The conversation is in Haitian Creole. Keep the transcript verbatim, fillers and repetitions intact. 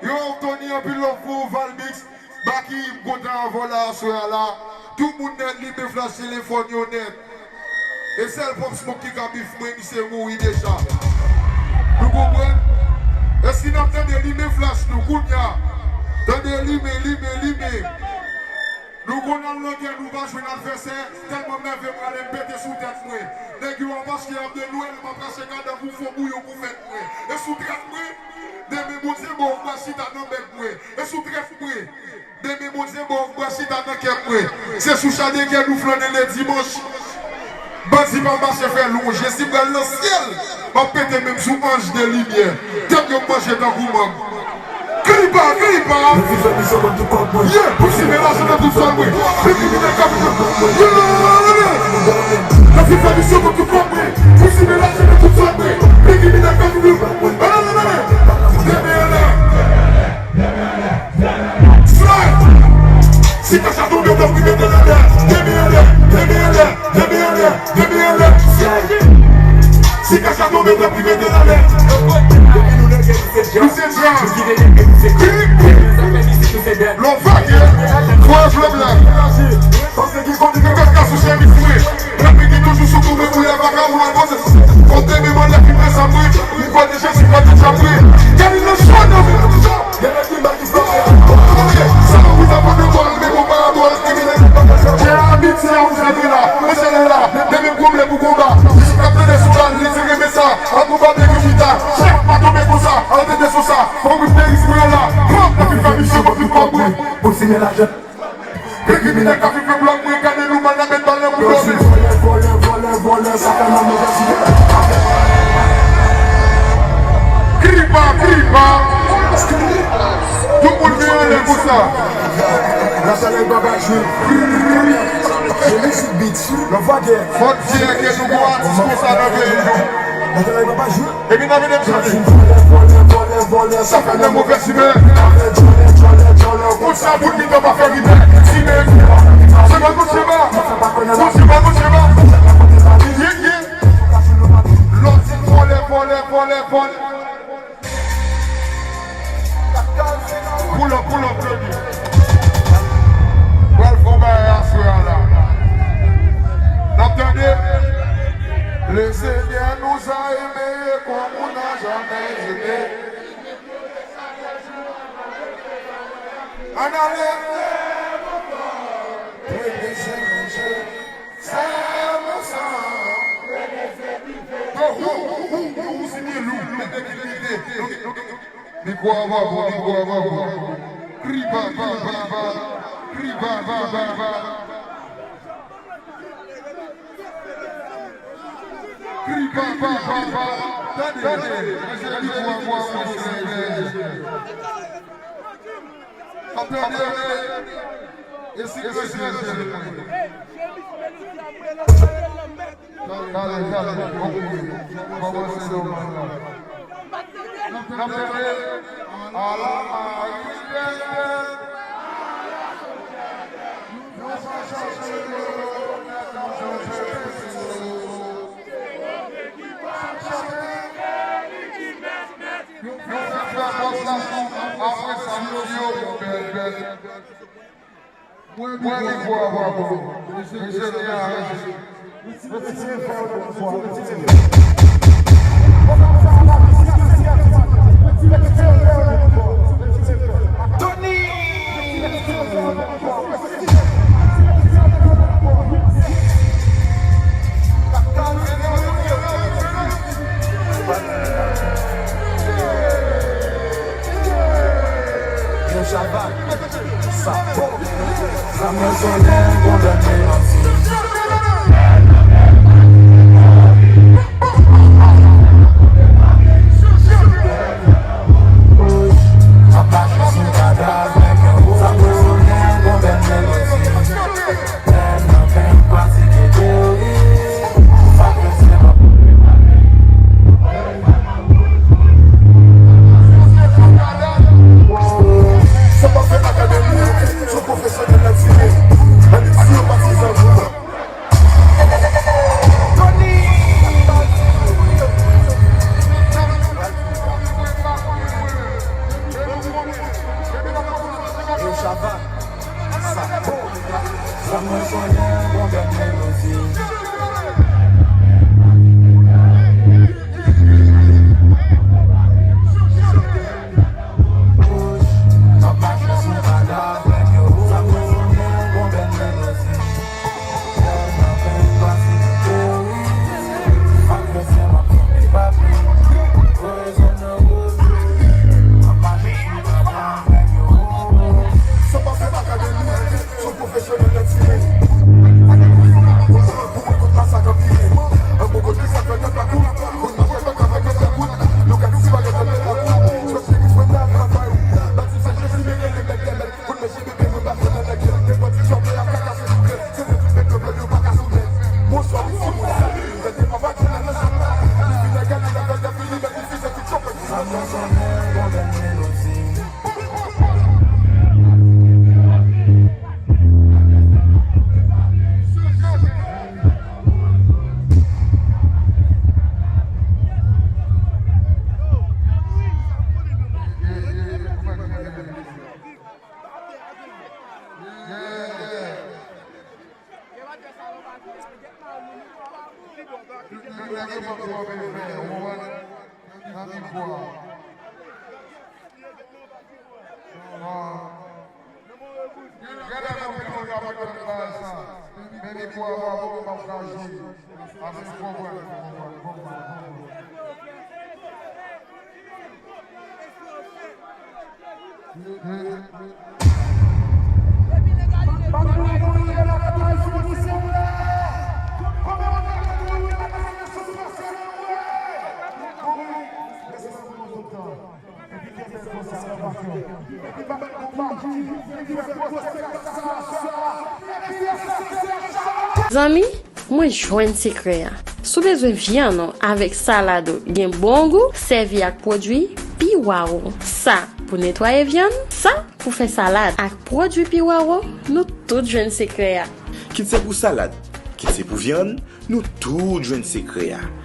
Yo, Tony, anpil love pou ou, Valmix. Baky, m kontan avè w la aswè a la. Tout moun nèt, limen flach telefòn yo nèt. E sèl Pop Smoke ki ka bif mwen, misye mouri deja. Nou konprann? Èske n ap tande limen flach nou kounye a? Tande limen, limen, limen. Nou konn al nan gè, nou pa jwenn advèsè, tèlman m nève m rale m pete sou tèt mwen. Nèg yo ap achte ab de Nwèl, m ap rache kadanm pou fon bouyon pou fèt mwen. E sou trèt mwen, demen Bondye ba w bwa chita nan bèk mwen. E sou trèt mwen, demen Bondye ba w bwa chita nan kè mwen. Se sou cha de gè nou flannen ledimanch. Bandi pa mache fè lwonje, si m pral nan syèl, m ap pete menm sou anj de limyè. Tèt yo manje tankou manm. Kripa, kripa. Ye, pou simen lajan nan tout zòn mwen. Pi kriminèl k ap viv. Ye, nan ti tradisyon mwen tout kòb mwen. Pou simen lajan nan tout zòn mwen. Pi kriminèl k ap viv. Demen anlè. Slide. Si kach la tonbe, w ap rive nan lè. Demen anlè, demen anlè, demen anlè, demen anlè. Si kach la tonbe, w ap rive nan lè. Misye Dja. Lòvake. Fò jwe blak. Paske ki kote ke kaka sou chemiz mwen. Rapi ki toujou sou kou mwen, boulè vakabon al poze. Kote men mwen lè ki presa mwen. M kwè de Jezi pa di djab mwen. Gade nan chò nan mwen. Gen lè ki mal ki fè. Sa nou pita pou nou gòl, men pou parabòl, kriminèl. Kè a miti a ou sèvi la, men se lè la, demen m konble pou konba. Jis k ap tande sou bal, li di renmen sa, an konba de ki chita. Chèf pa tonbe konsa, an tande sou sa, fò m ri peris mwen la. Pran, epi fè misye konpli kòb mwen. Pou simen lajan. Gen kriminèl k ap viv blòk mwen, gade nou mal, n ap met bal nan boudò men. Vòlè, vòlè, vòlè, vòlè, sa fè nan move zye. Kripa, kripa. Tout moun gen anlè konsa. Fò Dye ke nou gon atis konsa nan peyi nou. Epi n a vin ap chante. Sa fè nan move simen. Konsa bout mitan pa fè rimè. Simen. Se pa konsa ba. Konsa ba, konsa ba. Ye, ye. Lòt di vòlè, vòlè, vòlè, vòlè. Pull up, pull up, baby. Pral fè yon bagay aswè a la. N ap tande. Le Seigneur nous a aimés comme on n'a jamais aimé. Ann ale. Premye se manje. Sa nou san. Yo, who, who, who, who singing Lou? Mete ki lide. Mikwo a pa bon, mikwo a pa bon. Kripa, pa, pa, pa. Kripa, pa, pa, pa. Kripa, pa, pa, pa. Tande, tande. Mikwo a pa bon, silvouplè. Atande, e si Kris chanje l mwen. Kale, kale, kale, ok. Kòmanse nòmal la. N ap tande, ala Mayi Bèbè. Nou pa chache yo, nou pa chache yo. Yo fè fè bòs la sou, apre sa, yo di yo bon bèl, bèl. Mwen, mikwo a pa bon. Mesye, mesye, a ranje. Tony! Yon chavak. Sa bon. Sa mwen konnen gon lòt melodi. Ap mache sou kadav nèg yo. Sa mwen konnen gon lòt melodi. Lè nan pen pratike teyori. Sa mwen se Sa pa fè akademi, se pwofesyonèl nan tire. Annik si yo patizan, Gade konbyen moun k ap antre nan sa. Men mikwo a pa bon, m ap ka jwe. Ase konprann, konprann, konprann, konprann. Zanmi, mwen jwenn sekrè a. Si w bezwen vyann ou avèk salad ou gen bon gou, sèvi ak pwodui Piwaro. Sa pou netwaye vyann, sa pou fè salad. Ak pwodui Piwaro, nou tout jwenn sekrè a. Kit se pou salad, kit se pou vyann, nou tout jwenn sekrè a.